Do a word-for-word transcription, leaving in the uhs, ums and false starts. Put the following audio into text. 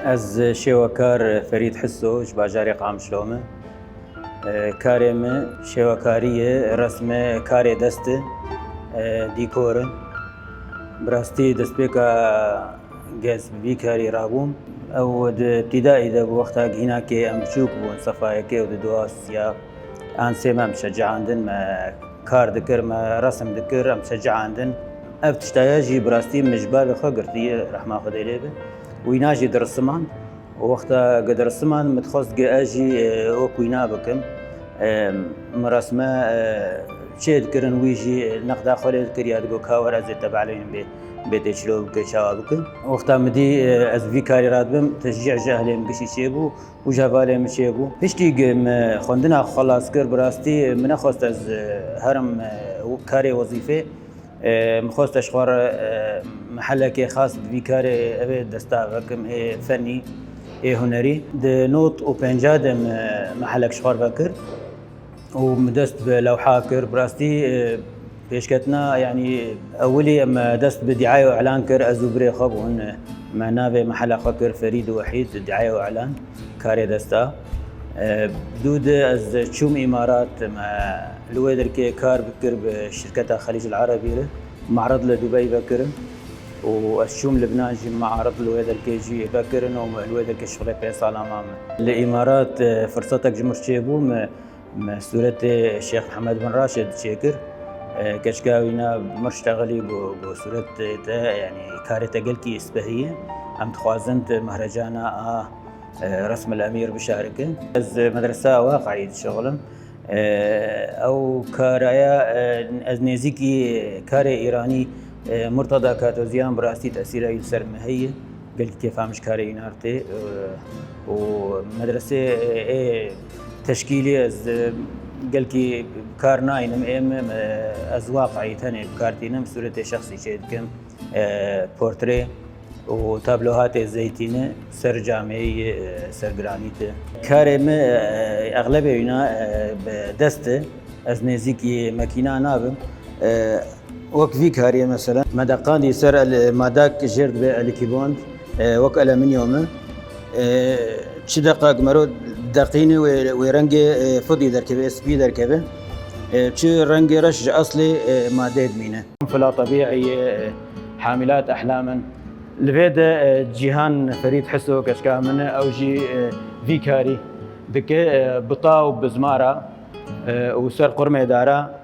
Ez şêwekar Ferîd Hiso ji bajarê Qamişlo me. E, karê min şêwekarî ye, resm e, karê dest e, e, dîkor e. Bi rastî destpêka ez bi vî karî rabûm. Ew di îbtidaî de bû, wexta gihînakê em biçûk bûn, sefa yekê û di duwa siya an sê me em şeceandin, me kar dikir, me resim dikir, em şeceandin. Ev tiştaya jî bi rastî min ji bavê xwe girtiye, rehma Xwedê lê be. Wîna jî dirisimand. Wexta ku dirisimand, min dixwest ku ez jî, e, wek wîna bikim. E, min resme, e, çê dikirin, wî jî nexda xwe lê dikir, ya digot ka were ez ê tebeleyim bê, bê tê çilo bike, çawa bikim. Wexta min dî, e, ez vî karî radibim, teşcî ji ehlê min gişî çêbû û ji hevalê min çêbû. Piştî ku min xwendina xwe xelas kir, bi rastî min nexwest ez, e, herim, e, karê wezîfê. E, min xwest ez ji xwe re, e, mehelekê xas bi vî karê, ev ê desta vekim, ê fenî, ê hunerî. Di nod û pênca de min mehelek ji xwe re vekir û min dest bi lewha kir. Bi rastî, e, pêşketina, yanî ewilî em dest bi dîaye û îlan kir, ez û birê xwe bûn. Me navê mehela xwe kir Ferîd û Wehîd, dîaye û îlan, karê desta. E, dû di ez çûm Îmarat, me li wê derkê kar bikir bi şirketa Xelîc El Erebî re. Me'rid li Dubey vekirin û ez çûm Libnan jî me'rid li wê derkê jî vekirin û li wê derkê şixulê pê sala mame. Li Îmarat, e, firsetek ji mir çêbû, me, me sûretê Şêx Mihemed bin Raşid çêkir. E, keçika wîna mir ştexilî got, got sûretê te, yanî karê te gelkî spehî ye. Em dixwazin tu mehrecana a, e, Resm El Emîr bişarikin. Ez medresa Waqayî dişixulim. E, ew karaya, e, ez nêzîkî karê îranî, e, Murtada Katozyan bi rastî tesîra wî li ser min heye. Gelkî kêfa min ji karê wîna re tê, e, û medresê, e, ê teşkîlî ez, e, gelkî kar nayînim, êm, e, ez Waqayî tenê bi kar tînim, sûretê şexsî çê dikim, e, portre û tablohatê zeytîne ser cameyê, e, ser granît e. Karê me, e, exlebê wîna, e, bi dest e. Ez nêzîkî mekîna nabim. E, wek vî kariyê mesela, me deqandî ser el-, madak jêr dibe elikîbond, e, wek alüminyum e. E, çi deqak mero deqîne wê, wê rengê, e, fidî derkeve, spî derkeve. E, çi rengê reş ji eslê, e, madeyê dimîne. Fila tebîî ye, e, hamilat ehlam in. Li vê de, e, Cîhan Ferîd Hiso keçika min e, ew jî, e, vî karî dike, e, bi ta û bi zmara, e, û ser qurmê dara.